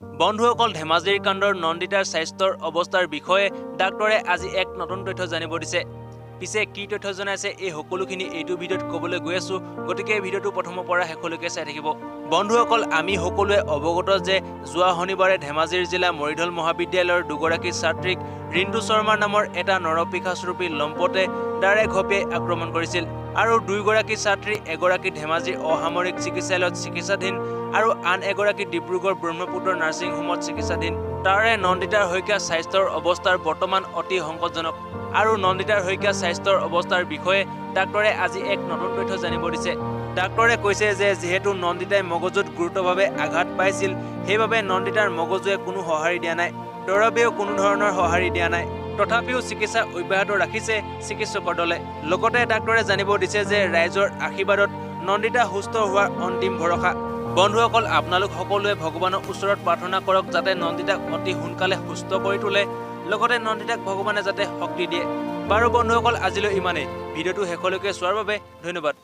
বন্ধুসকল, ধেমাজিৰ কাণ্ডৰ নন্দিতাৰ স্বাস্থ্যৰ অৱস্থাৰ বিষয়ে ডাক্তৰে আজি এক নতুন তথ্য জানিব দিছে। পিছে কি তথ্য জনাইছে এই সকলোখিনি এইটো ভিডিঅ'ত ক'বলৈ গৈ আছোঁ, গতিকে এই ভিডিঅ'টো প্ৰথমৰ পৰা শেষলৈকে চাই থাকিব। বন্ধুসকল, আমি সকলোৱে অৱগত যে যোৱা শনিবাৰে ধেমাজিৰ জিলা মৰিধল মহাবিদ্যালয়ৰ দুগৰাকী ছাত্ৰীক ৰিণ্টু শৰ্মা নামৰ এটা নৰপিশাচৰূপী লম্পটে দাৰে ঘপিয়াই আক্ৰমণ কৰিছিল আৰু দুয়োগৰাকী ছাত্ৰী এগৰাকী ধেমাজিৰ অসামৰিক চিকিৎসালয়ত চিকিৎসাধীন আৰু আন এগৰাকী ডিব্ৰুগড় ব্ৰহ্মপুত্ৰ নাৰ্ছিং হোমত চিকিৎসাধীন। তাৰে নন্দিতাৰ শইকীয়া স্বাস্থ্যৰ অৱস্থাৰ বৰ্তমান অতি সংকটজনক আৰু নন্দিতাৰ শইকীয়া স্বাস্থ্যৰ অৱস্থাৰ বিষয়ে ডাক্তৰে আজি এক নতুন তথ্য জানিব দিছে। ডাক্তৰে কৈছে যে যিহেতু নন্দিতাই মগজুত গুৰুতৰভাৱে আঘাত পাইছিল, সেইবাবে নন্দিতাৰ মগজুৱে কোনো সঁহাৰি দিয়া নাই, দৰৱেও কোনো ধৰণৰ সঁহাৰি দিয়া নাই, তথাপিও চিকিৎসা অব্যাহত ৰাখিছে চিকিৎসকৰ দলে। লগতে ডাক্তৰে জানিব দিছে যে ৰাইজৰ আশীৰ্বাদত নন্দিতা সুস্থ হোৱাৰ অন্তিম ভৰসা। বন্ধুসকল, আপোনালোক সকলোৱে ভগৱানৰ ওচৰত প্ৰাৰ্থনা কৰক যাতে নন্দিতাক অতি সোনকালে সুস্থ কৰি তোলে, লগতে নন্দিতাক ভগৱানে যাতে শক্তি দিয়ে। বাৰু বন্ধুসকল, আজিলৈ ইমানেই। ভিডিঅ'টো শেষলৈকে চোৱাৰ বাবে ধন্যবাদ।